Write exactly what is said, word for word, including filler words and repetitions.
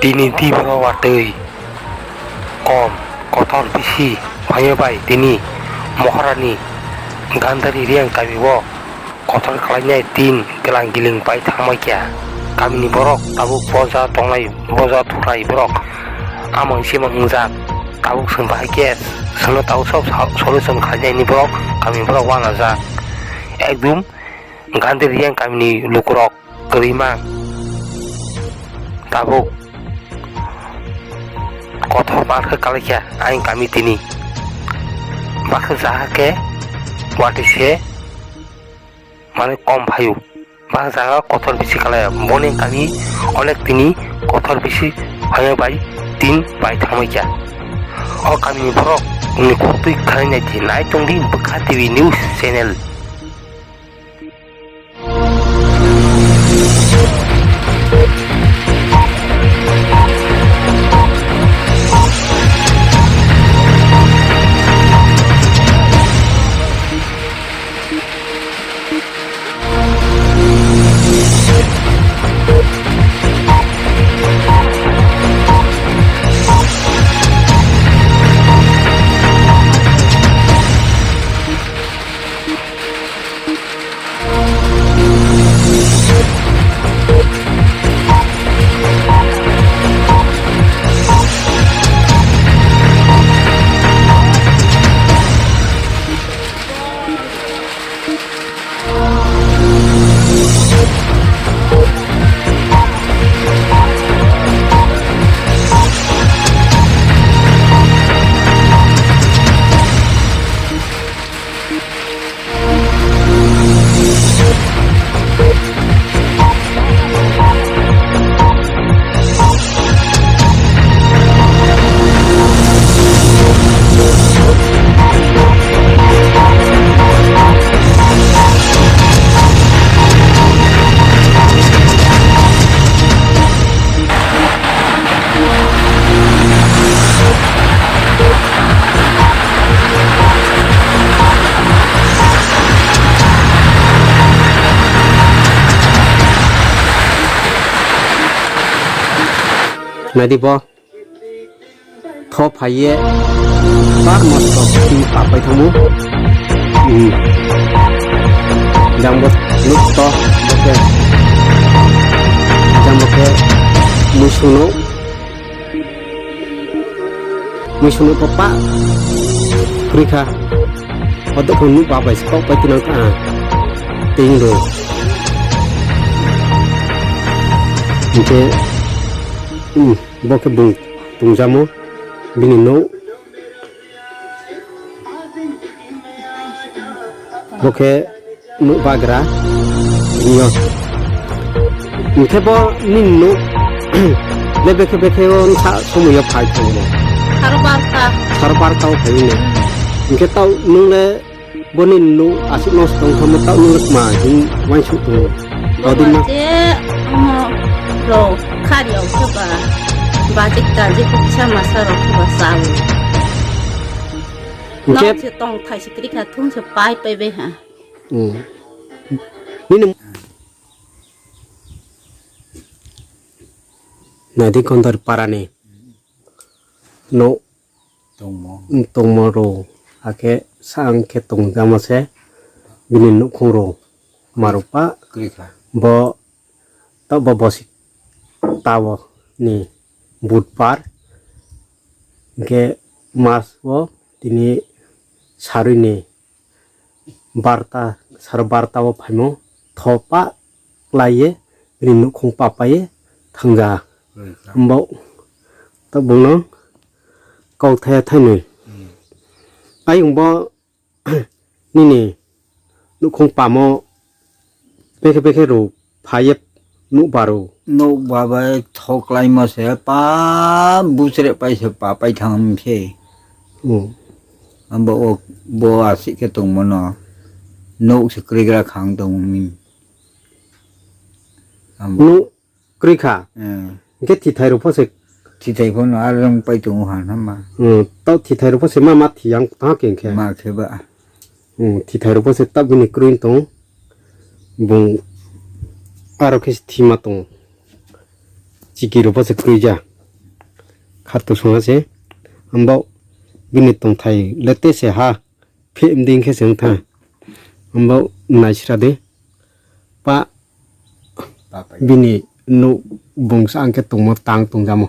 Tini di borok watwi kom kotor bisi phaiya bai tini Moharani Gandari Riang kami o kotor khlainai tin kelang giling pai thangbai kha. Kamini borok tabuk boja tongnai, boja thuknai borok amang simang wngjak. Tabuk chwng bahai khe chwngno tabuk sob sa-, solution khlainai ni borok, kamini borok uanajak. Ekdum Gandhi Reang kamini lukurok kwrwi mang. Tabuk kothor bar khe kalaikha ayang kami tini. Baksa jaha khe watwi se mane kom phaio. Baksa jaga kothor bisi kalai. Boni kami onek tini kothor bisi phaio bai tin bai thangbai kha. O kamini borok ni khortwi khalai nai di nai tong di Bwkha T V News Channel. Naidi bo. Tho phaiye bar mas rok twi papai thango. Hmm. Jang bo nuk to bo khe. Jang bo khe muisuno. Muisuno to pa. Khuri kha. Odo kho nuk ba bai kok pai tinang kha. Ting do. Hingke, hmm, bo khe bung. Tungjamo bini nuk. Bo khe nuk bagra. Yo. Hingke bo nini nuk le bekhe bekhe o wngkha somoyo phai tongo. Saro barta. Saro barta o phai nini. Hingke tao nung le Boni nuk aswk nosto wngkha mo tao nuk ma hing uansuk tongo. Bo Odin ma je omo rok khari o khe ba bajik tajik kisa masa rok khe ba sao. Hingke nok se tong thai se kri kha thum se pai pai bai ha. Hmm. Nini Nadi Kondor parani. No. Tongmo. Tongmo rw. Hakhe sa ang khe tongjamo se bini nukhung rw. Marupa. Kwrwi kha. Bo to bo bosik tabo ni budbar. Hingke mas o tini sarui ni barta, sar barta o phaimo thopa klaiye bini nukhung papaye thangja. Himbo tabukno kok thaya thainwi. Ayungbo nini nukhung pamo bekhe bekhe rw phaiye. Nukbar o. Nukbar bai thoklaima se pa busre pai se pa pai thang se. Hmm. Abo o bo asik khe tongmano. Nuk se krigra khang tongmi. Abo. Nuk kri kha. Eh. Hingke thithai rok pho se. Thithai pho no ar rong pai tongo ha nama. Hmm. Tau thithai rok pho se ma ma thiyang tha khe hingke. Ma khe ba. Hmm, thithai rok bo se tabuk ni kwrwi tong. Bung aro khe se thima tong. Chiki rok bo se kwrwi ja. Khato songha se. Ambo bini tongthai lete se ha. Phe mding khe se wngtha. Ambo naisra de. Pa bini nuk bungsa ang khe tongmo tang tongjamo.